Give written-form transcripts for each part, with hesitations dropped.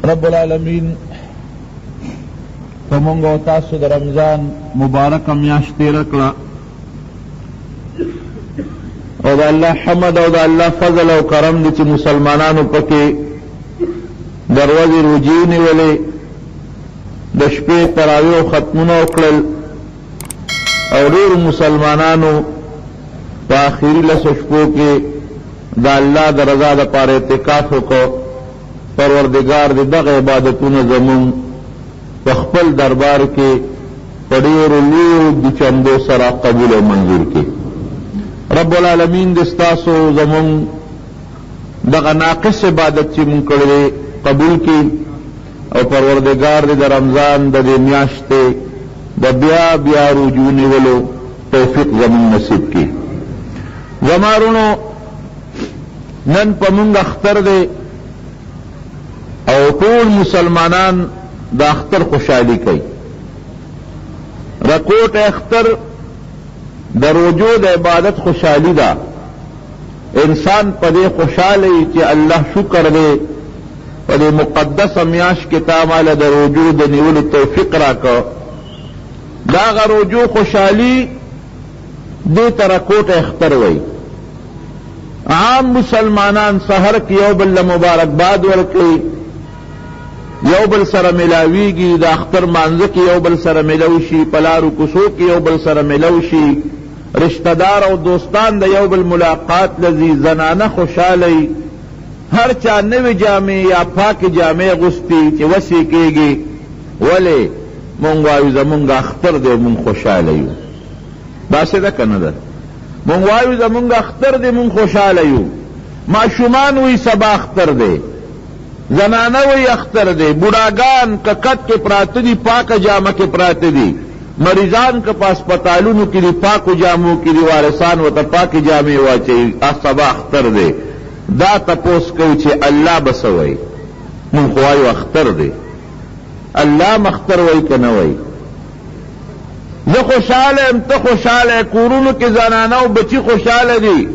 رب العالمین په مونږ او تاسو د رمضان مبارکه میاشت تېره کړه او د الله حمد او د الله فضل او کرم دی چې مسلمانانو پکې د ورځې روژې ونیولې، د شپې تراویح او ختمونه وکړل او ډېرو مسلمانانو په آخري لسو شپو کې د الله د رضا دپاره اعتکاف وکړ. پروردګار دې دغه عبادتونه زموږ په خپل دربار کې په ډېرو لویو دوچندو سره قبول او منظور کړي. رب العالمین دې ستاسو زموږ دغه ناقص عبادت چې موږ کړی دی قبول کړي او پروردګار دې د رمضان د دې میاشتې د بیا بیا روژو نیولو توفیق زموږ نصیب کړي. زما وروڼو، نن په مونږ اختر دی او ټول مسلمانان د اختر خوشحالي کوي. رکوټ اختر د روژو د عبادت خوشحالي ده. انسان په دې خوشحاله وي چې الله شکر دی په دې مقدسه میاشت کې تا ماله د روژو د نیولو توفیق راکړ. د هغه روژو خوشحالي دې ته رکوټ اختر وایي. عام مسلمانان سحر کې یو بل له مبارکباد ورکوي، یو بل سره ملاویږي، د اختر مانځه کې یو بل سره ملاو شي، په لارو کوڅو کې یو بل سره ملاو شي، رشته دار او دوستان د یو بل ملاقات له ځي، زنانه خوشحاله وي، هر چا نوې جامې یا پاکې جامې اغوستي چې وس یې کېږي. ولې؟ مونږ وایو زمونږ اختر دی، مونږ خوشحاله یو. داسې ده که نه ده؟ مونږ وایو زمونږ اختر دی، مونږ خوشحاله یو. ماشومان وایي سبا اختر دی، زنانه وایي اختر دی، بوډاګان که کټ کې پراته دي پاکه جامه کې پراته دي، مریضان که په هسپتالونو کې دي پاکو جامو کې دي، وارثان ورته پاکې جامې واچوي، سبا اختر دی. دا تپوس کوو چې الله به څه وایي؟ مونږ خو وایو اختر دی، الله هم اختر وایي که نه وایي؟ زه خوشحاله یم، ته خوشحاله یې، کورونو کې زنانه او بچي خوشحاله دي،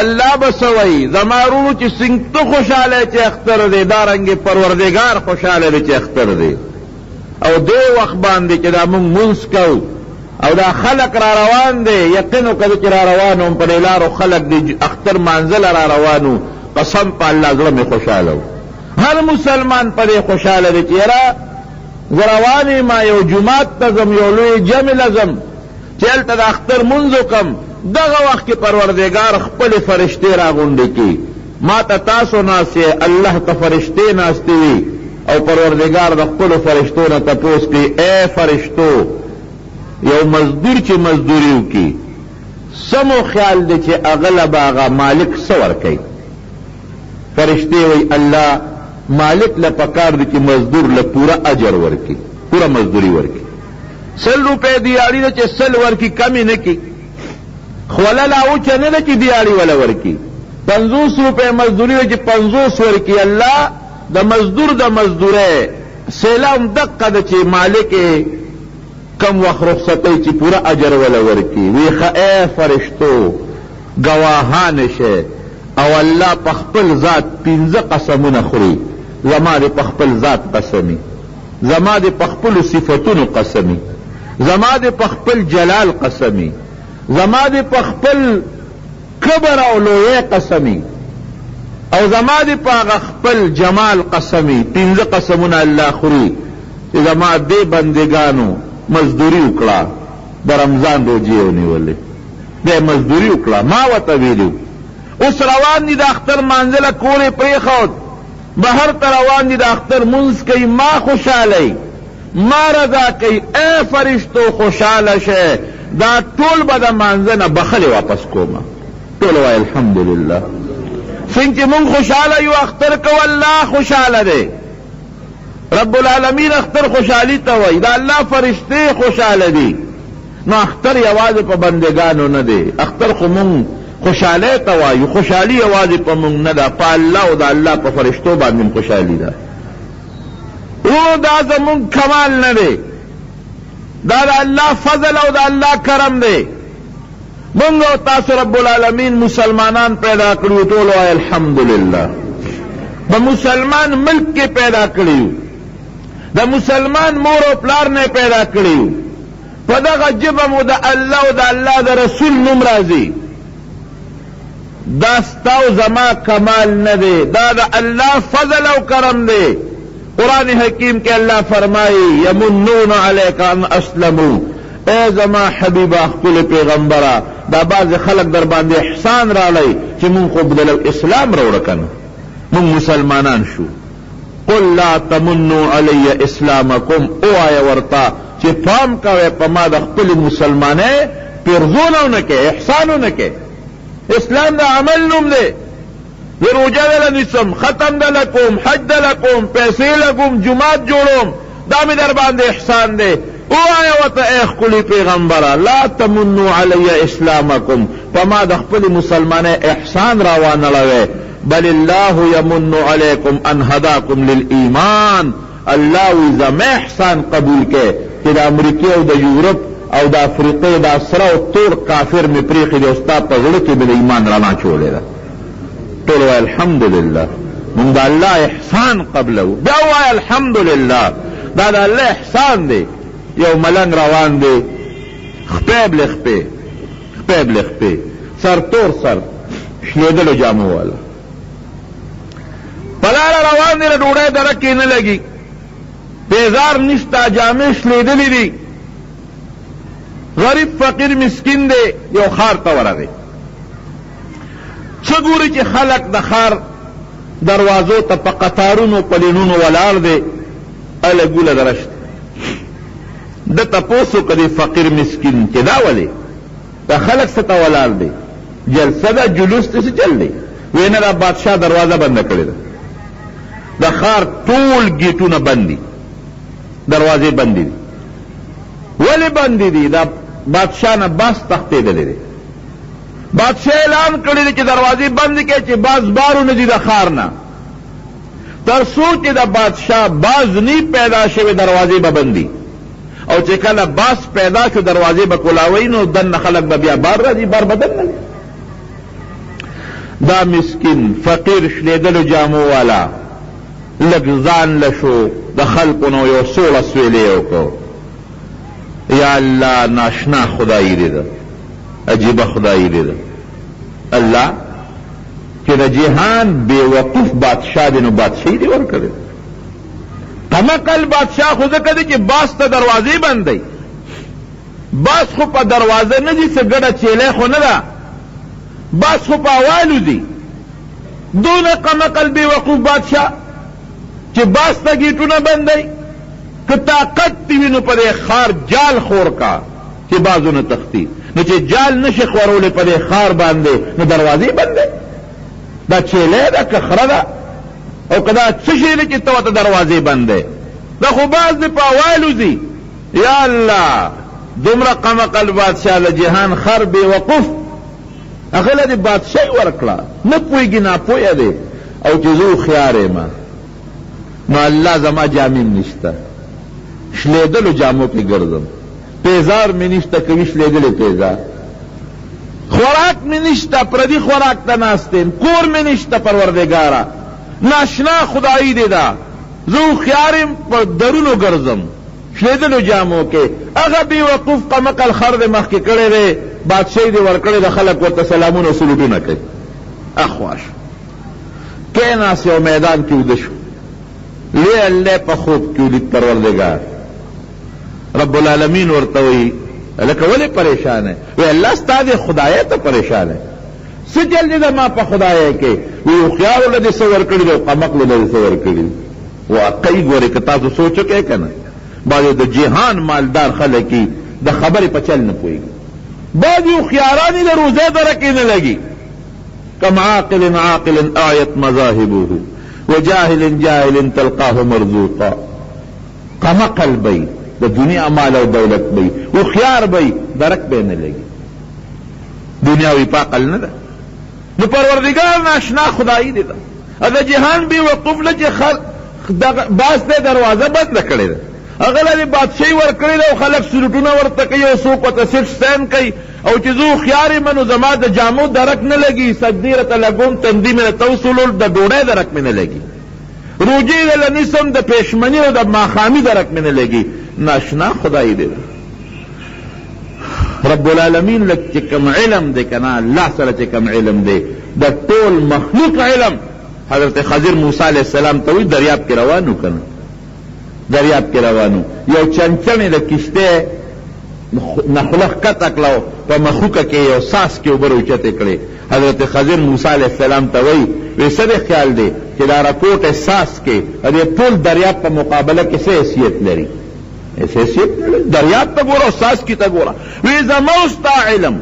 الله به څه وایي؟ زما وروڼو چې څنګه ته خوشحاله یې چې اختر دی، دا رنګې پروردګار خوشحاله دی چې اختر دی. او دې وخت باندې چې دا مونږ مونځ کوو او دا خلک را روان دی، یقین وکړه زه چې را روان وم په دې لارو خلک د اختر لمانځه له را روان وو، قسم په الله زړه مې خوشحاله و. هر مسلمان په دې خوشحاله دی چې یاره زه روان یم، یو جومات ته ځم، یو لوی جمع له ځم چې هلته د اختر لمونځ وکړم. دغه وخت کې پروردګار خپلې فرشتې راغونډې کړي، ما ته تاسو ناست یئ، الله ته فرشتې ناستې وي او پروردګار د خپلو فرشتو نه تپوس کوي، ای فرشتو! یو مزدور چې مزدوري وکړي، څه مو خیال دی چې هغه له به هغه مالک څه ورکوي؟ فرشتې وایي، الله! مالک له پکار دي چې مزدور له پوره اجر ورکړي، پوره مزدوري ورکړي. 100 روپۍ دیاړي ده چې 100 ورکړي، کمې نه کړي. خوله لا وچه نه ده چې دیاړي وله ورکړي. 50 روپۍ مزدوري ده چې 50 ورکړي. الله د مزدور د مزدورۍ صله هم دقه ده چې مالک یې کوم وخت رخصتوي چې پوره اجر وله ورکړي. وي ښه ای فرشتو ګواهان شئ او الله په خپل ذات پنځه قسمونه خوري، زما دې په خپل ذات قسم وي، زما دې په خپلو صفتونو قسم وي، زما دې په خپل جلال قسم وي، زما دې په خپل کبر او لویۍ قسم وي او زما دې په هغه خپل جمال قسم وي. پنځه قسمونه الله خوري چې زما دې بندګانو مزدوري وکړه، د رمضان روژې یې ونیولې، بیا یې مزدوري وکړه، ما ورته ویلي وو. اوس روان دي د اختر لمانځه له کور یې پرېښود، بهر ته روان دي د اختر لمونځ کوي، ما خوشحالوي، ما رضا کوي، ای فرشتو خوشحاله شئ، دا ټول به د لمانځه نه بخښلې واپس کوم. ټول وایي الحمدلله. څنګه چې مونږ خوشحاله یو اختر کوو، الله خوشحاله دی. رب العالمین اختر خوشحالی ته وایي، د الله فرشتې خوشحاله دي. نو اختر یوازې په بندګانو نه دی، اختر خو مونږ خوشحالۍ ته وایو، خوشحالي یوازې په مونږ نه ده، په الله او د الله په فرشتو باندې هم خوشحالي ده. وروڼو دا زمونږ کمال نه دی، دا د الله فضل او د الله کرم دی. مونږ او تاسو رب العالمین مسلمانان پیدا کړو، ټول وایي الحمدلله. په مسلمان ملک کې پیدا کړي یو، د مسلمان مور او پلار نه پیدا کړي یو، په دغه ژبه مو د الله او د الله د رسول نوم راځي. دا ستا او زما کمال نه دی، دا د الله فضل او کرم دی. قرآن حکیم کې الله فرمایي، یمنون علیک ان اسلمو، ای زما حبیبه ښکلې پیغمبره، دا بعضې خلک در باندې احسان راړی چې مونږ خو بدل اسلام راوړه که نه، مونږ مسلمانان شو. قل لا تمنو علی اسلامکم، ووایه ورته چې پام کوئ په ما د خپلې مسلمانۍ پیرزونه ونه کړئ، احسان ونه کړئ. اسلام د عمل نوم دی. زه روژه دله نیسم، ختم دله کوم، حج دله کوم، پیسې لګوم، جومات جوړوم، دا مې در باندې احسان دی. ووایه ورته ای ښکلي پیغمبره، لا تمنو علی اسلامکم، په ما د خپلې مسلمانۍ احسان را وانړوئ، بل الله یمن علیکم ان هداکم للایمان، الله وایي زما احسان قبول کړئ چې د امریکې او د یورپ او د افریقې دا سره او تور کافر مې پرېښي دي او ستا په زړه کې مې د ایمان رڼا اچولې ده. ټول وایي الحمدلله، مونږ د الله احسان قبلوو. بیا ووایه الحمدلله، دا د الله احسان دی. یو ملنګ روان دی، خپې بلې خپې، خپې بلې خپې، سر تور سر، شلېدلو جامو والا په لاره روان دی، د ډوډۍ درک یې نه لګي، پیزار نشته، جامې شلېدلې دي، غریب فقیر مسکین دی، یو ښار ته ورغی. څه ګوري چې خلک د ښار دروازو ته په قطارونو په لینونو ولاړ دی، اله ګوله درشت. ده تپوس وکړ دې فقیر مسکین چې دا ولې دا خلک څه ته ولاړ دی، جلسه ده، جلوس دی، څه چل دی؟ وی نه، دا بادشاه دروازه بنده کړې ده، د ښار ټول ګیټونه بند دي، دروازې بندې دي. ولې بندې دي؟ دا بادشاه نه باز تښتېدلی دی. بادشاه اعلان کړی دی چې دروازې بندې کړئ چې باز بار ونه ځي د ښار نه، تر څو چې د بادشاه باز نی پیدا شوی دروازې به بندي، او چې کله باز پیدا شو دروازې به کولاوي، نو دننه خلک به بیا بار راځي، بار به دننه وي. دا مسکین فقیر شلېدلو جامو والا لږ ځان له شو د خلکو نه یو سوړ اسویلی یې وکړ، یا الله ناشنا خدایي دې ده، عجیبه خدایي دې ده. الله چې د جهان بې وقوف بادشاه دی نو بادشاهي دې ورکړې ده. قمقل بادشاه خو ځکه دی چې باز ته دروازې بندوي، باز خو په دروازه نه ځي، څه ګډه چیلی خو نه ده، باز خو په هوا الوځي. دونه قمقل بې وقوف بادشاه چې باز ته ګیټونه بندوي، که طاقت دې وي نو په دې ښار جال خور کا چې باز ونه تښتي، نو چې جال نه شي خورولی په دې ښار باندې نو دروازې بندوي. دا چیلی ده که خره ده او که دا څه شی دی چې ته ورته دروازې بندوې؟ دا خو باز دی په هوا الوځي. یا الله دومره قمقل بادشاه د جهان خر بې وقوف هغه له دې بادشاهي ورکړه، نه پوهېږي، ناپوهه دی، او چې زه هوښیار یم نو الله زما جامې هم نشته، شلېدلو جامو کې ګرځم، پیزار مې نشته، که وي شلېدلې پیزار، خوراک مې نشته، پردي خوراک ته ناست یم، کور مې نشته، پروردګاره ناشنا خدایي دې ده، زه هوښیار یم په درونو ګرځم شلېدلو جامو کې، هغه بې وقوف قمقل خر دې مخکې کړی دی، بادشاهي دې ورکړې ده، خلک ورته سلامونه او سلوټونه کوي. اخوا شو کېناست، یو میدان کې ویده شو، لوی الله په خوب کې ولید پروردګار رب العالمین ورته وایي، هلکه ولې پریشان یې؟ وایي الله ستا دې خدایۍ ته پریشان یم، څه چل دی زما په خدایۍ کې؟ وایي هوښیارو له دې څه ورکړي دي او قمقلو له دې څه ورکړي دي. واقعي ګورې که تاسو سوچ وکړئ که نه، بعضې د جهان مالدار خلک یي د خبرې په چل نه پوهېږي، بعضې هوښیاران یې د روزۍ درک یې نه لګي. کم عاقل عاقل اعیت مذاهبه وجاهل جاهل تلقاه مرزوقا. قمقل به یي، د دنیا مال او دولت به یي، هوښیار به یي، درک به یې نه لګي. دنیا وي په عقل نه ده. نو پروردګار ناشنا خدایي دې ده. او د جهان بې وقوف له چې خر باز ته دروازه بنده کړې ده، هغه له دې بادشاهي ورکړې ده او خلک سلوټونه ورته کوي او څوک ورته سیټ سټینډ کوي، او چې زه هوښیار یم نو زما د جامو درک نه لګي، سجدې راته لګوم، تندي مې راته وسولول، د ډوډۍ درک مې نه لګي. روژې دله نیسم د پېشمني او د ماښامي درک مې نه لګي. ناشنا خدای دی ده. رب العالمین له چې کوم علم دی که نه، الله سره چې کوم علم دی، د ټول مخلوق علم حضرت خضر موسی علیه السلام ته وایي دریاب کې روان وو که نه؟ دریاب کې روان وو، یو چنچڼ یې د کښتۍ نه خوله ښکته کړه او په مښوکه کې یې یو څاڅکی اوبه راوچتې کړې. حضرت خضر موسی علیه السلام ته وایي، وې څه دې خیال دی چې دا رکوټی څاڅکی د دې ټول دریاب په مقابله کې څه حیثیت لري؟ هېڅ حیثیت نه لري. دریاب ته ګوره او څاڅکي ته ګوره. وې زما او ستا علم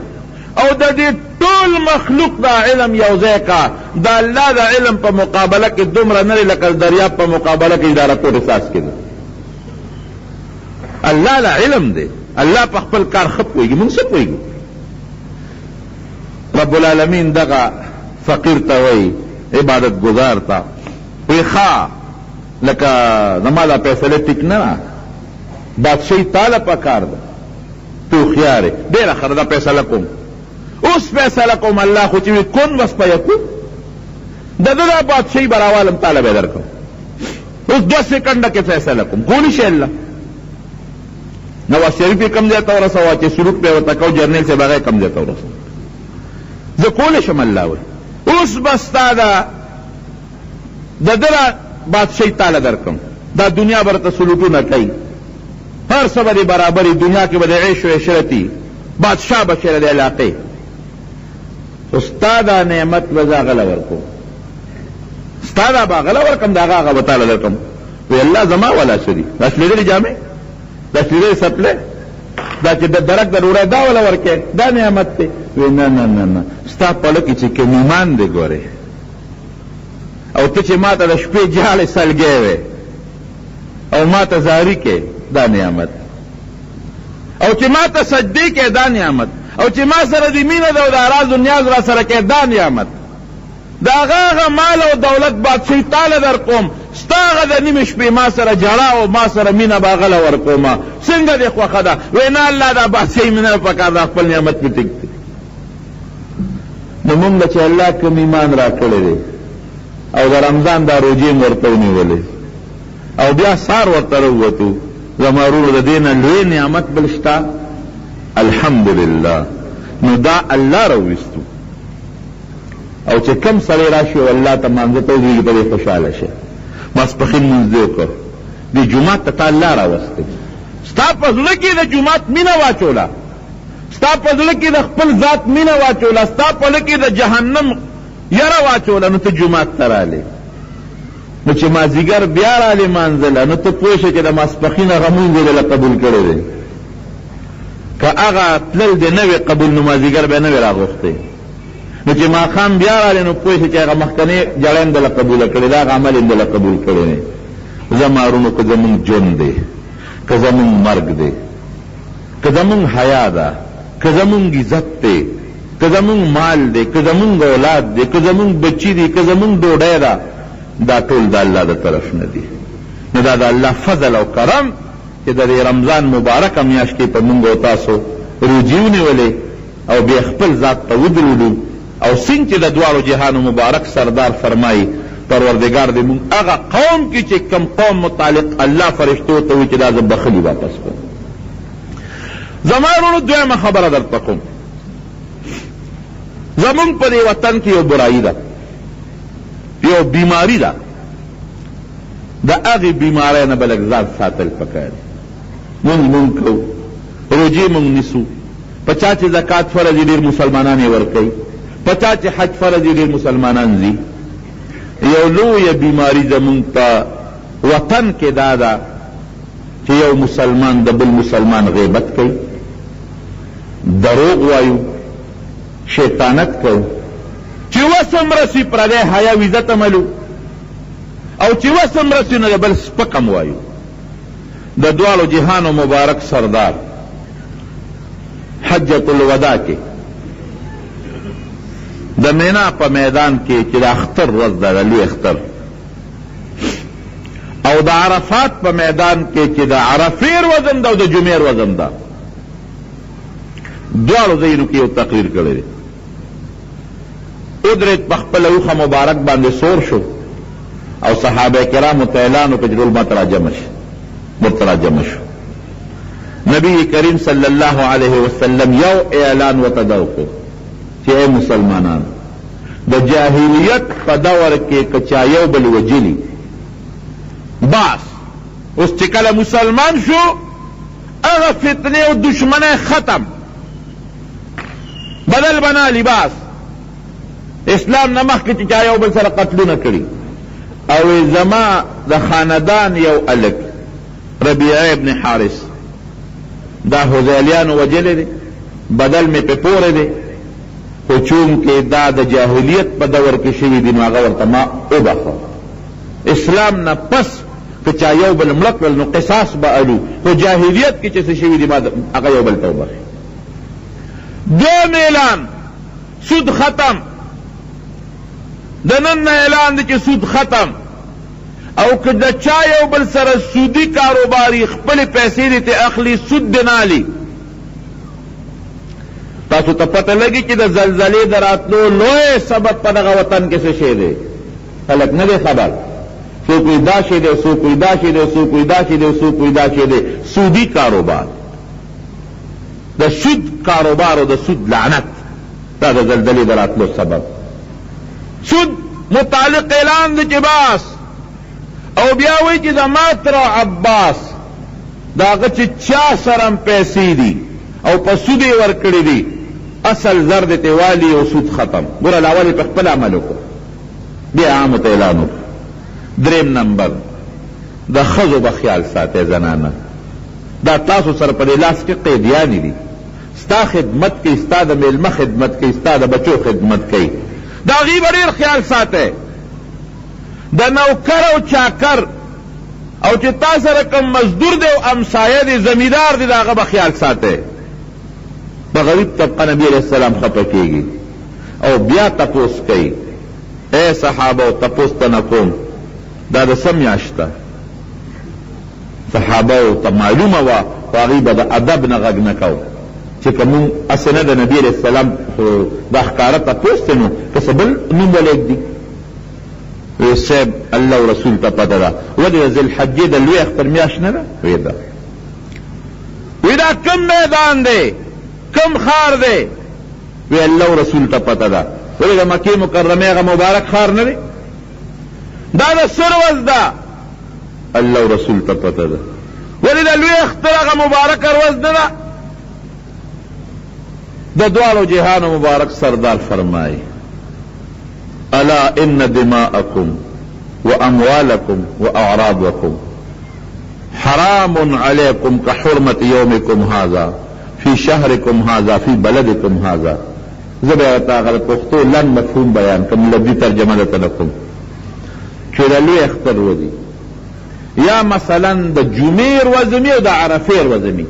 او د دې ټول مخلوق دا علم یو ځای کا، د الله د علم په مقابله کې دومره نه دی لکه د دریاب په مقابله کې چې دا رکوټی څاڅکی دی. الله له علم دی، الله په خپل کار ښه پوهېږي، موږ څه پوهېږو؟ رب العالمین دغه فقیر ته وایي، عبادت ګزار ته وایي، ښه لکه زما دا فیصله ټیک نه ده، بادشاهي تا له پکار ده، ته هوښیار یې، ډېره ښه ده، دا فیصله کوم، اوس فیصله کوم، الله خو چې وي کن بس فیکون، د ده دا بادشاهي به راوالم، تا له به یې درکړم، اوس دوه سیکنډه کې فیصله کوم، کولی شي الله؟ نواز شریف یې کوم ځای ته ورسوه چې سلوک به یې ورته کو، جرنیل صاحب هغه یې کوم ځای ته ورسوه، زه کولی شم؟ الله وایي اوس به ستا د د ده دا بادشاهي تاله درکړم، دا دنیا به درته سلوټونه کوي، هر څه به دې برابر وي، دنیا کې به دې عیش و عشرت وي، بادشاه به شې د دې علاقې، خو ستا دا نعمت به زه هغه له ورکوم، ستا دا به هغه له ورکړم، د هغه هغه به تاله درکړم. وی الله زما والا څه دي؟ دا شلېدلې جامې، دا شلېدلې څپلۍ، دا چې د درک د ډوډۍ دا وله ورکې، دا نعمت دی. وی نه نه نه نه، ستا په زړه کې چې کوم ایمان دی ګورې، او ته چې ماته د شپې جاړې سلګی وې او ماته زاري کې، دا نعمت، او چې ماته سجدې کې، دا نعمت، او چې ما سره دې مینه ده او د راز و نیاز را سره کې، دا نعمت، د هغه هغه مال او دولت بادشاهي تاله درکوم، ستا هغه د نیمې شپې ما سره ژړا او ما سره مینه به هغه له ورکوم، څنګه دې خوښه ده؟ وایي نه الله دا بادشاهي مې نه ده پکار، دا خپل نعمت مې ټیک دی. نو مونږ له چې الله کوم ایمان راکړی دی او د رمضان دا روژې مو ورته ونیولې او بیا سار ورته راووتو، زما وروڼو د دې نه لوی نعمت بل شته؟ الحمدلله. نو دا الله راوویستو. او چې کوم سړی راشي او الله ته مانځه ته ودرېږي په دې خوشحاله شي. ماسپښین لمونځ دې وکړ، دې جومات ته تا الله راوستی، ستا په زړه کې د جومات مینه واچوله، ستا په زړه کې د خپل ذات مینه واچوله، ستا په زړه کې د جهنم یره واچوله، نو ته جومات ته رالې. نو چې مازیګر بیا رالې مانځه له، نو ته پوه شې چې د ماسپښین هغه مونځ یې درله قبول کړی دی. که هغه تلل دې نه وي قبول، نو مازیګر به یې نه وي راغوښتی. نو چې ماښام بیا راغلې نو پوه شې چې هغه مخکنۍ جړه یې هم درله قبوله کړې ده، هغه عمل یې هم درله قبول کړی دی. زما وروڼو، که زمونږ ژوند دی، که زمونږ مرګ دی، که زمونږ حیا ده، که زمونږ عزت دی، که زمونږ مال دی، که زمونږ اولاد دی، که زمونږ بچي دي، که زمونږ ډوډۍ ده، دا ټول د الله د طرف نه دي. نو دا د الله فضل او کرم چې د دې رمضان مبارکه میاشت کې په مونږ او تاسو روژې ونیولې او بیا خپل ذات ته ودرولو او څنګه چې د دواړو جهانو مبارک سردار فرمايي، پروردګار دې مونږ هغه قوم کړي چې کوم قوم متعلق الله فرشتو ته وایي چې دا زه بخښلي واپس کوم. زما وروڼو دویمه خبره درته کوم، زمونږ په دې وطن کې یو برايي ده، یو بیماري ده، د هغې بیمارۍ نه به لږ ځان ساتل پکار دي. مونږ لمونځ کوو، روژې مونږ نیسو، په چا چې زکات فرض وي ډېر مسلمانان یې ورکوي، په چا چې حج فرض وي ډېر مسلمانان ځي. یو لویه بیماري زمونږ په وطن کې دا ده چې یو مسلمان د بل مسلمان غیبت کوي، دروغ وایو، شیطانت کوو، چې وس هم رسي پردی حیا او عزت هم الو او چې وس هم رسي نو د بل سپک هم وایو. د دواړو جهانو مبارک سردار حجة الوداع کې د مینا په میدان کې چې د اختر ورځ ده، د لوی اختر، او د عرفات په میدان کې چې د عرفې ورځ هم ده او د جمعې ورځ هم ده، دواړو ځایونو کې یو تقریر کړی دی. ودرېد، په خپله اوښه مبارک باندې سور شو. او صحابه کرامو ته اعلان وکړ چې ټول ماته راجمع شي. ورته راجمع شو. نبی کریم صلی الله علیه وسلم یو اعلان ورته دا وکړو چې ای مسلمانانو، د جاهلیت په دور کې که چا یو بل وژلي، بس اوس چې کله مسلمان شو هغه فتنې او دښمنۍ ختم، بدل بنا لباس. اسلام نه مخکې چې چا یو بل سره قتلونه کړي، او زما د خاندان یو هلک ربیعه ابن حارث دا هذیلیانو وژلی دی، بدل مې پرې پورې دی، خو چونکې دا د جاهلیت په دور کې شوي دي نو هغه ورته ما وبخښه. اسلام نه پس که چا یو بل مړه کړل نو قصاص به الو، خو جاهلیت کې چې څه شوي دي ما هغه یو بل ته وبخښي. دویم اعلان، سود ختم. د نن نه اعلان دی چې سود ختم، او که د چا یو بل سره سودي کاروباري خپلې پیسې دې ترې اخلي، سود دې نه الي. تاسو ته پته لګي چې د زلزلې د راتلو لوی سبب په دغه وطن کې څه شی دی؟ خلک نه دی خبر. څوک وایي دا شی دی، څوک وایي دا شی دی، څوک وایي دا شی دی، څوک وایي دا شی دی. سودي کاروبار، د سود کاروبار او د سود لعنت، دا د زلزلې د راتلو سبب. سود متعلق اعلان دی چې بس، او بیا وایي چې زما تره عباس د هغه چې چا سره هم پیسې دي او په سود یې ورکړي دي، اصل زر دې ترې والي او سود ختم. ګوره لاول یې په خپل عمل وکړو، بیا عامو ته اعلان وکړو. دریم نمبر، د ښځو به خیال ساتئ. زنانه دا تاسو سره په دې لاس کې قیدیانې دي، ستا خدمت کوي، ستا د مېلمه خدمت کوي، ستا د بچو خدمت کوي، د هغوی به ډېر خیال ساتئ. د نوکر او چاکر او چې تا سره کوم مزدور دی او همسایه دی، زمیندار دی، د هغه به خیال ساتئ. په غریب طبقه نبی علیه السلام خفه کېږي او بیا تپوس کوي، ای صحابو تپوس ته نه کوم، دا د څه میاشت ده؟ صحابو ته معلومه وه، خو هغوی به د ادب نه غږ نه کاوه چې که مونږ هسې نه د نبي علیه السلام خو دا ښکاره تپوس دی، نو که څه بل نوم ولېږدي. وی صاحب الله او رسول ته پته ده. ولې د ذوالحجې د لوی اختر میاشت نه ده؟ وی ده. وی دا کوم میدان دی، کوم ښار دی؟ وی الله او رسول ته پته ده. ولې د مکې مکرمې هغه مبارک ښار نه دی؟ دا د څه ورځ ده؟ الله او رسول ته پته ده. ولې د لوی اختر هغه مبارکه ورځ نه ده؟ د دواړو جهانو مبارک سردار فرمایي، الا ان دماءکم واموالکم واعراضکم حرام علیکم کحرمة یومکم هذا فی شهرکم هذا فی بلدکم هذا. زه به درته هغه د پښتو لنډ مفهوم بیان کړم، لفظي ترجمه درته نه کوم. چې د لوی اختر ورځ یا مثلا د جمعې ورځ وي او د عرفې ورځ وي،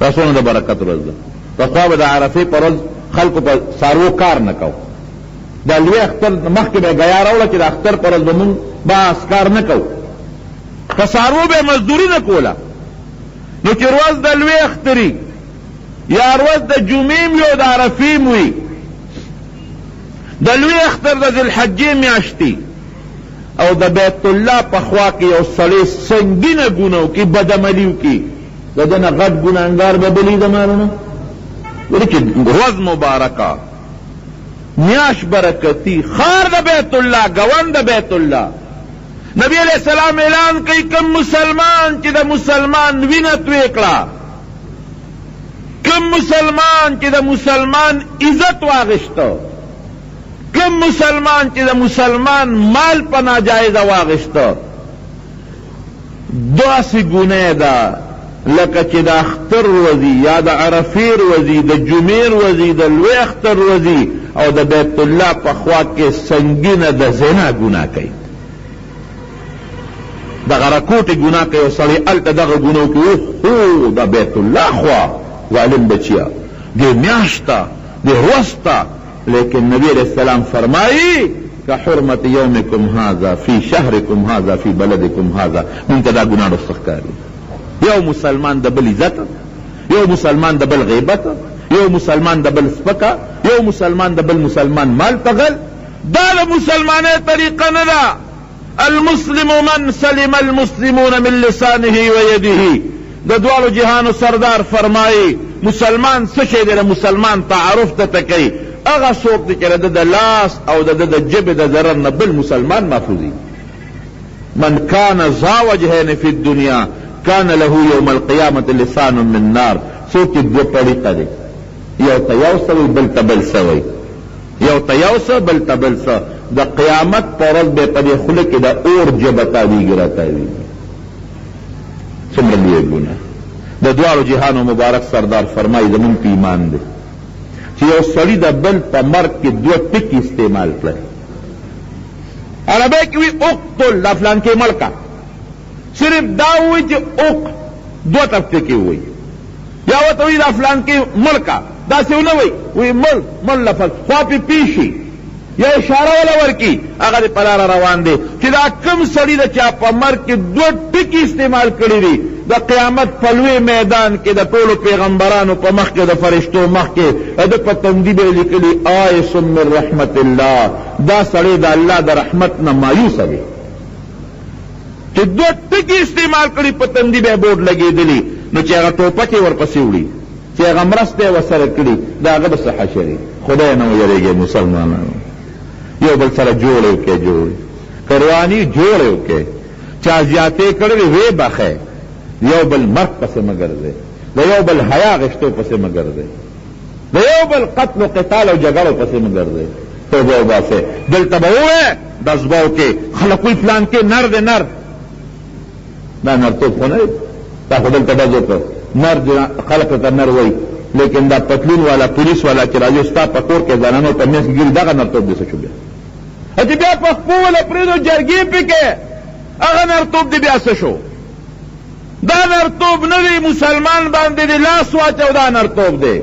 دا څونه د برکت ورځ ده. پخوا به د عرفې پر ورځ خلکو په څاروو کار نه کاوه، د لوی اختر مخکې به یې ګیا راوړه چې د اختر پر ورځ به مونږ بس کار نه کوو، په څاروو به یې مزدوري نه کوله. نو چې ورځ د لوی اختري یا ورځ د جمعې وي او د عرفې وي، د لوی اختر د ذوالحجې میاشتې او د بیت الله په خوا کې یو سړی سنګینه ګناه وکړي، بدعملي وکړي، د ده نه غټ ګناهګار به بل وي زما وروڼه؟ ولې چې ورځ مبارکه، میاشت برکتي، ښار د بیت الله، ګاونډ د بیت الله، نبی علیه السلام اعلان کوي کوم مسلمان چې د مسلمان وینه توی کړه، کوم مسلمان چې د مسلمان عزت واغشته، کوم مسلمان چې د مسلمان مال په ناجایزه واغشته، داسې ګناه ده لکه چې د اختر ورځي یا د عرفې ورځي، د جمعې ورځي، د لوی اختر ورځي او د بیت الله په خوا کې سنګینه د زنا ګناه کوي. دغه رکوټې ګناه کوي او سړی هلته دغه ګناه وکړي، اوهو د بیت الله خوا ظالم بچیه، دې میاشت ته، دې ورځ ته. لیکن نبی علیه السلام فرمایي کحرمة یومکم هذا فی شهرکم هذا فی بلدکم هذا. مونږ ته دا ګناه ډېر ښه ښکاري. یو مسلمان د بل عزت، یو مسلمان د بل غیبت، یو مسلمان د بل سپکه، یو مسلمان د بل مسلمان مال په غل، دا د مسلمانۍ طریقه نه ده. المسلم من سلم المسلمون من لسانه ویده. د دواړو جهانو سردار فرمایي مسلمان څه شی دی؟ د مسلمان تعارف درته کوي، هغه څوک دی چې د ده د لاس او د ده د ژبې د ضرر نه بل مسلمان محفوظي. من کان ذا وجهین فی الدنیا کان له یوم القیامة لسان من نار. څوک چې دوه پړیقه دی، یو ته یو څه وایي بل ته بل څه وایي، یو ته یو څه بل ته بل څه، د قیامت په ورځ به په دې خوله کې د اور ژبه تاویږي راتاویږي. څومره لویه ګناه! د دواړو جهانو مبارک سردار فرمایي زمونږ په ایمان دی چې یو سړي د بل په مرګ کې دوه ټکي استعمال کړل. عربۍ کې وي اقتل، دا فلانکی مړ کا، صرف دا ووایي چې اق دوه ټکي ووایي، یا ورته وایي دا فلانکی مړ کا، داسې ونه وایي، وایي مړ مړ لفظ خوا پې پېښ شي یا اشاره وله ورکړي، هغه دې په لاره روان دی. چې دا کوم سړي د چا په مرګ کې دوه ټکي استعمال کړي دي، د قیامت په لوی میدان کې د ټولو پیغمبرانو په مخ کې، د فرشتو مخ کې، د ده په تندي به یې لیکلي آیس من رحمت الله، دا سړی د الله د رحمت نه مایوسه دی. چې دوه ټکي استعمال کړي په تندي به یې بورډ لګېدلي، نو چې هغه ټوپک یې ورپسې وړي، چې هغه مرسته یې ورسره کړي، د هغه به څه حشر وي؟ خدای نه ویرېږئ مسلمانانو، یو بل سره جوړې وکړئ، جوړې که رواني جوړې وکړئ، چا زیاتې کړې وي ویې بخښئ، یو بل مرګ پسې مه ګرځئ، د یو بل حیا غشتو پسې مه ګرځئ، د یو بل قتل و قتال او جګړو پسې مه ګرځئ. توبه وباسئ. دلته به ووایې ډزباو کې خلک وایي فلانکی نر دی، نر دا نرتوب خو نه دی، تا خو دلته ډز وکړ، نر دی خلک ورته نر وایي، لیکن دا پتلون والا پولیس والا چې راځي ستا په کور کې زنانو په منځ کې ګرځي، دغه نرتوب دې څه شو بیا؟ چې بیا په خپو وله پرېږدو جرګې پې کوې، هغه نرتوب دې بیا څه شو؟ دا نرتوب نه دی، مسلمان باندې دې لاس واچو دا نرتوب دی.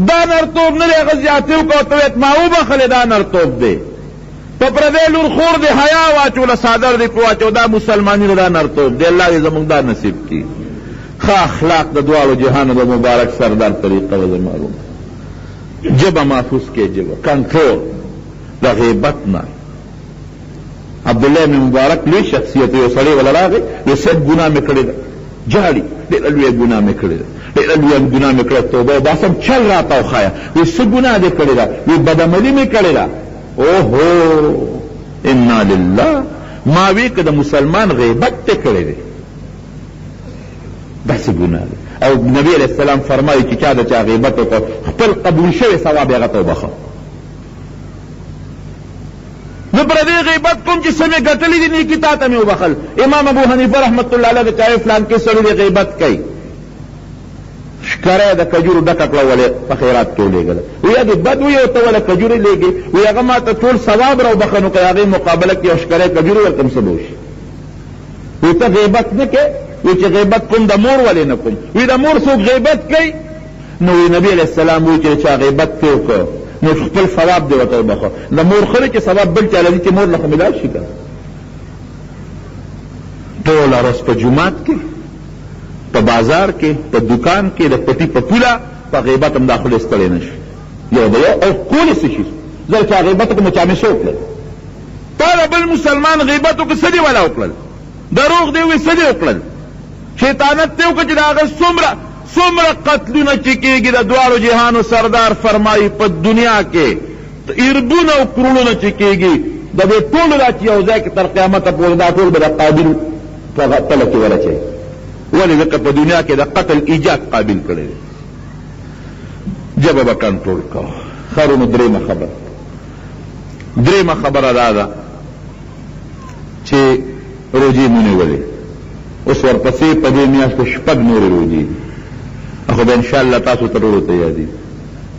دا نرتوب نه دی، هغه زیاتی وکړه او ته وایې ما وبخښلې، دا نرتوب دی. په پردی لور خور دې حیا واچوله، څادر دې پرې واچو، دا مسلماني نه، دا نرتوب دی. الله دې زموږ دا نصیب کړي. ښه اخلاق د دواړو جهانو د مبارک سردار طریقه وه زما وروڼو. ژبه محفوظ کړئ، ژبه کنټرول د غیبت نه. عبدالله ابن مبارک لوی شخصیت، یو سړی وله راغی، وی صاحب ګناه مې کړې ده، ژاړي، ډېره لویه ګناه مې کړې ده، ډېره لویه ګناه مې کړې، توبه وباسم، چل راته وښایه. وی څه ګناه دې کړې ده؟ وی بدعملي مې کړې ده. اوهو، انا لله، ما وی که د مسلمان غیبت دې کړی دی، دا څه ګناه ده؟ او نبی علیه السلام فرمایي چې چا د چا غیبت وکړ، خپل قبول شوی ثواب یې هغه ته وبخښه. زه پردی غیبت کوم چې څه مې ګټلي دي نیکي تا ته مې وبخښل. امام ابو حنیفه رحمت الله علیه د چا وی فلانکي سړي دې غیبت کوي، ښکره یې د کجورو ډکه کړه ولې په خیرات کې ولېږله. وی دې بد وی او ته وله کجورې لېږې؟ وی هغه ما ته ټول ثواب راوبخښه، نو که د هغې مقابله کې یو ښکری کجورې ورکړم څه به وشي؟ وی ته غیبت نه کوې؟ وی چې غیبت کوم د مور ولې نه کوم؟ وی د مور څوک غیبت کوي؟ نو وی نبی علیه السلام وی چې چا غیبت پرې وکړ نو خپل ثواب دې ورته وبخښه. د مور ښه دی چې ثواب بل چا له ځي چې مور له خو ملاو شي که نه. ټوله ورځ په جومات کې، په بازار کې، په دوکان کې، د پټي په پوله په غیبت هم دا خولې ستړې نه شي. یو د یو او کولی څه شي؟ زه چا غیبت وکړم چا مې څه وکړل؟ تا د بل مسلمان غیبت وکړ څه دې ولا وکړل؟ دروغ دې وویل څه دې وکړل؟ شیطانت دې وکړ چې د هغه څومره څومره قتلونه چې کېږي د دواړو جهانو سردار فرمایي په دنیا کې اربونه او کروړونه چې کېږي د دې ټولو دا چې یو ځای کې تر قیامته پورې دا ټول به د قابیل په تله کې ورچوي. ولې؟ ځکه په دنیا کې د قتل ایجاد قابیل کړی دی. ژبه به کنټرول کوه. ښه وروڼو، درېیمه خبره، درېیمه خبره دا ده چې روژې مو نیولې، اوس ورپسې په دې میاشت کې شپږ نورې روژې دي، خو به انشاءالله تاسو ته ټولو ته یادېږي.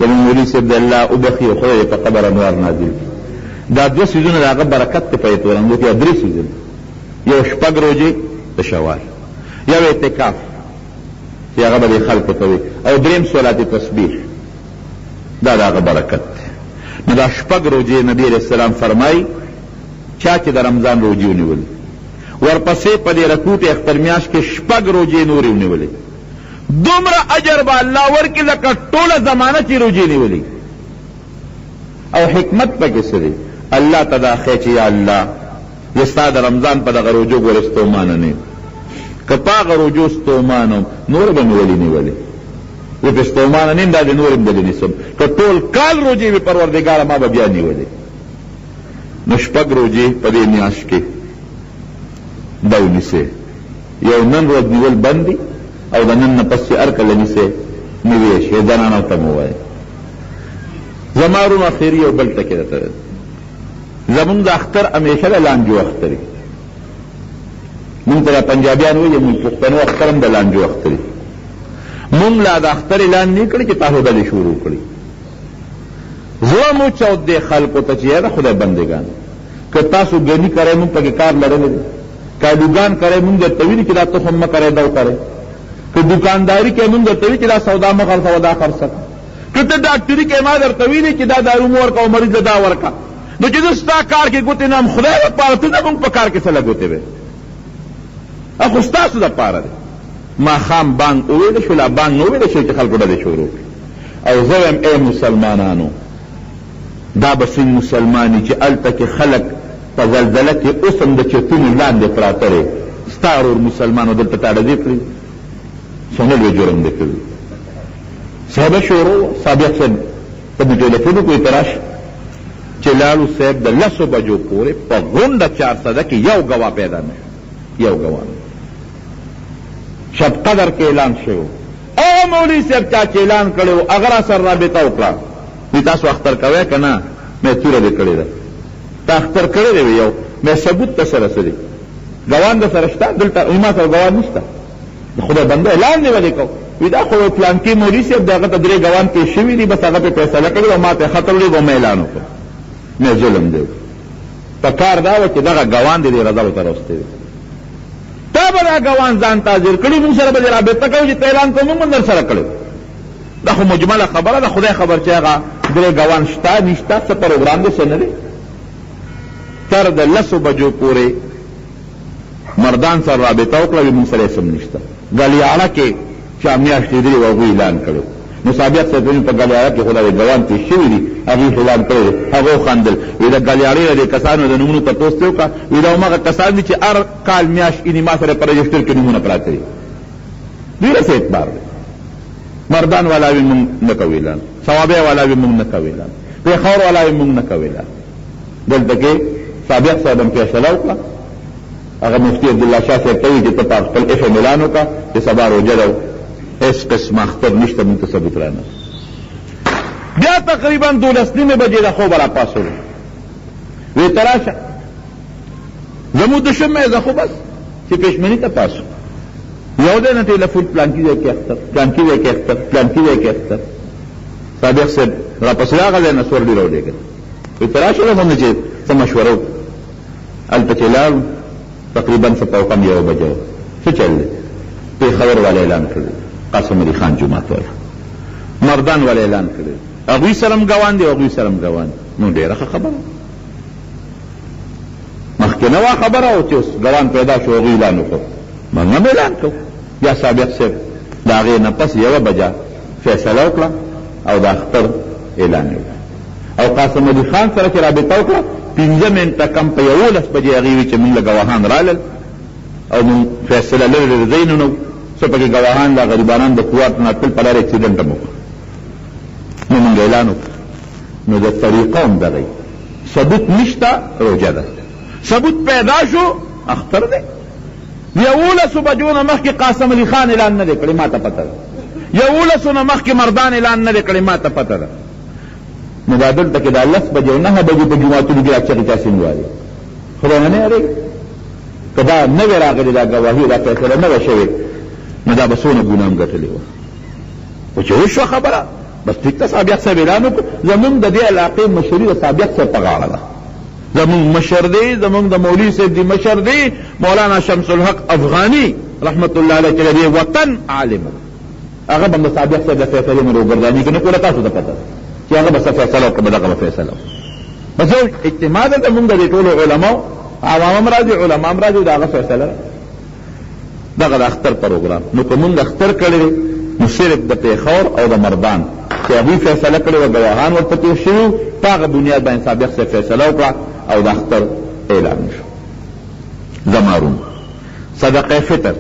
زموږ مولوي صاحب دې الله وبخښي او خدای دې په قبر انوار نازل کړي. دا دوه څیزونه د هغه برکت دی په دې تورندو کې، دا درې څیزونه، یو شپږ روژې د شوال، یو اعتکاف چې هغه به دې خلکو ته وي، او دریم صلات تسبیح، دا د هغه برکت دی. نو دا شپږ روژې نبي علیه السلام فرمایي چا چې د رمضان روژې ونیولې، ورپسې په دې رکوټې اختر میاشت کې شپږ روژې نورې ونیولې، دومره اجر به الله ورکړي لکه ټوله زمانه چې روژې نیولې. او حکمت پکې څه دی؟ الله ته دا ښیي چې یا الله زه ستا د رمضان په دغه روژو ګورې ستومانه نه یم. که په هغه روژو ستومانه وم، نورې به مې ولې نیولې؟ زه پرې ستومانه نه یم، دا دې نورې هم دلې نیسم. که ټول کال روژې وي، پروردګاره ما به بیا نیولې. نو شپږ روژې په دې میاشت کې دا ونیسې. یو نن ورځ نیول بند دي او د نن نه پس چې هر کله نیسې نیوی شي. زنانو ته مو وایي. زما وروڼو اخري یو بل ټکی درته وایم. زمونږ د اختر همیشه د لانجو اختر وي. مونږ ته دا پنجابیان وایي مونږ پښتنو اختر هم د لانجو اختر وي. مونږ لا د اختر اعلان نه کړی چې تاسو ډلې شروع کړي. زړه مو چاود دی خلکو ته چې یاره خدای بندګان که تاسو ګني کرئ مونږ پکې کار لرلی دی، که الوګان کرئ مونږ درته ویلي چې دا تخم مه کرئ دا وکرئ، که دوکانداري کوئ مونږ درته ویلي چې دا سودا مه خرڅوه دا خرڅه کړه، که ته ډاکټري کوې ما درته ویلي چې دا دارو مه ورکوه مریض له دا ورکړه. نو چې زه ستا کار کې ګوتې نه وهم خدای دپاره ته زمونږ په کار کې څه له ګوتې وې؟ خو ستاسو دپاره دی. ماښام بانګ وویل شو، لا بانګ نه وویل شو چې خلکو ډلې شروع کړې. او زه وایم ای مسلمانانو دا به څنګه مسلمان وي چې هلته کې خلک په زلزله کې اوس هم د چتونو لاندې پراته دی، ستا ورور مسلمان او دلته تا ډزې کړې دي، څونه لوی جرم دې کړی. صاحب شروع صابق صاحب ته مې ټیلیفون وکړو ته راشه. چې لاړو صاحب د لسو بجو پورې په غونډه چارسده کې یو ګواه پیدا نه شو، یو ګواه نه. شب قدر کې اعلان شوی و، هغه مولوي صاحب چا چې اعلان کړی و هغه راسره رابطه وکړه، وی تاسو اختر کوئ که نه؟ مې توره دې کړې ده، تا اختر کړی دی؟ وی یو. مې ثبوت د سره څه دی؟ ګوان د سره شته دلته؟ وی ما سره ګوان نشته. د خدای بنده اعلان دې ولې کو؟ وی دا خو پلانکي مولوي صاحب دی، هغه ته درې ګوان پېښ شوي دي، بس هغه پرې فیصله کړې وه، ما ته یې خط ولېږه، ما اعلان وکړ. مې ظلم دی وکړ. په کار دا وه چې دغه ګوان دې دې رضلو ته راوستی وی. تا به دا ګوان ځان ته حاضر کړي، موږ سره به دې رابطه کوي چې ته اعلان کوو، موږ به در سره کړی. دا خو مجمله خبره ده، خدای خبر چې هغه درې ګوان شته نشته، څه پروګرام دی څه نه دی. تر د لسو بجو پورې مردان سره رابطه وکړه، وی موږ سره یې څه هم نشته. ګلیاړه کې چا میاشت لیدلې وه هغوی اعلان کړی. نو صابر صاحب ویل په ګلیاړه کې خو دا ګوان پېښ شوي دي، هغوی خو اعلان کړی دی. هغه وخندل، وی د ګلیاړې د دې کسانو د نومونو تپوس ترې وکړه، وی دا هماغه کسان دي چې هر کال میاشت ایني ما سره په رجسټر کې نومونه پراته دي. دوی له څه اعتبار دی؟ مردان والا وی مونږ نه کوو اعلان، صوابۍ والا وی مونږ نه کوو اعلان، پېښور والا وی مونږ نه کوو اعلان. دلته کې صابر صاحب هم فیصله وکړه، هغه مفتي عبدالله شاه صاحب ته وویل چې ته په خپل اف ایم اعلان وکړه چې سبا روژه ده، هېڅ قسمه اختر نشته، مونږ ته ثبوت رانه. بیا تقریبا دولس نیمې بجې د خوبه راپاڅولو، وی ته راشه زموږ دشم مې زه خو بس چې پېشمني ته پاڅو، یو ځای نه ټیلیفون پلانکي ځای کې اختر، پلانکي ځای کې اختر، پلانکي ځای کې اختر. صادق صاحب راپسې هغه ځای نه سورلي راولېږل، وی ته راشه زموږ چې څه مشوره وکړو. هلته چې لاړو تقریبا څه پوقم یوه بجه وه، څه چل دی؟ پېښور والا اعلان کړی، قاسم علي خان جومات والا، مردان والا اعلان کړی، هغوی سره هم ګوان دی، هغوی سره هم ګوان دی. نو ډېره ښه خبره، مخکې نه وه خبره او چې اوس ګوان پیدا شو هغوی اعلان وکړو، موږ هم اعلان کوو. بیا سابق صاحب د هغې نه پس یوه بجه فیصله وکړه او د اختر اعلان یې وکړ. او قاسم علي خان سره چې رابطه وکړه پنځه منټه کم په 11 بجې هغې وي چې مونږ له ګواهان رالل او مونږ فیصله لرې لرې ځایونو نه وو، څه پکې ګواهان لا غریبانان د کوارټ نه تل په لاره اکسیډنټ هم وکړ، نو مونږ اعلان وکړ. نو د طریقه هم دغه ثبوت نشته روژه ده، ثبوت پیدا شو اختر دی. یولسو بجو نه مخکې قاسم علي خان اعلان نه دی کړی ما ته پته ده، یولسو نه مخکې مردان اعلان نه دی کړی ما ته پته ده. نو دا دلته کې دا لس بجې او نهه بجې په جوماتونو کې دا چغې چا څنګه وایي؟ خدای نه نه یادوي. که دا نه وی راغلې دا ګواهي دا فیصله نه وه شوې نو دا به څونه ګناه هم ګټلې وه. خو چې وشوه خبره بس ټیک ده، صابق صاحب اعلان وکړو. زمونږ د دې علاقې مشري د صابق صاحب په غاړه ده، زمونږ مشر دی، زمونږ د مولوي صاحب دی مشر دی مولانا شمس الحق افغاني رحمت الله علیه چې د دې وطن عالم و، هغه به هم د صابق صاحب د فیصلې نه روګرداني که نه کوله. تاسو ته پته ده چې هغه به څه فیصله وکړه، به دغه به فیصله وکړه. بس یو اجتماع ده زمونږ د دې ټولو علماو، عوام هم راځي علما هم راځي، د هغه فیصله ده. دغه د اختر پروګرام. نو که مونږ اختر کړی دی نو صرف د پېښور او د مردان چې هغوی فیصله کړې وه، ګواهان ورته پېښ شوي وو، په هغه بنیاد باندې صابق صاحب فیصله وکړه او د اختر اعلان وشو. زما وروڼو صدقه فطر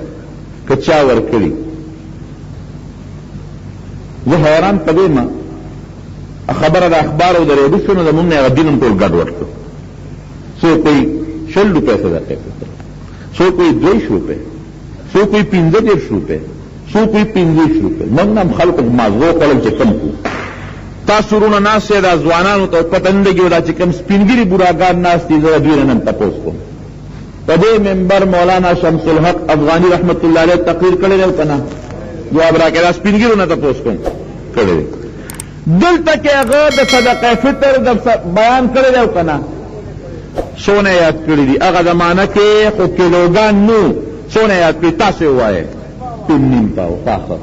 که چا ورکړي زه حیران په دې ما خبره د اخبار او د ریډیو شو نو زمونږ نه هغه دین هم ټول ګډوډ کړو. څوک وایي 20 روپۍ صدقه فطر، څوک وایي 22 روپۍ، څوک وایي 35 روپۍ، څوک وایي 25 روپۍ. موږ نه هم خلکو مازغو خوړل چې کم کړو. تاسو وروڼه ناست یئ، دا ځوانانو ته پته نه لګي، دا چې کوم سپین ږیري بوډاګان ناست دي، زه د دوی نه نن تپوس کوم. په دې منبر مولانا شمس الحق افغاني رحمت الله علیه تقریر کړی دی او که نه؟ جواب راکړئ، دا سپین ږیرو نه تپوس کوم. کړی دی. دلته کې هغه د صدقه فطر د بیان کړی دی او که نه؟ څونه یاد کړي دي؟ هغه زمانه کې خو کیلوګان نو، څونه یاد کړي؟ تاسو یې ووایئ. 3.5 پاو. ښه ښه.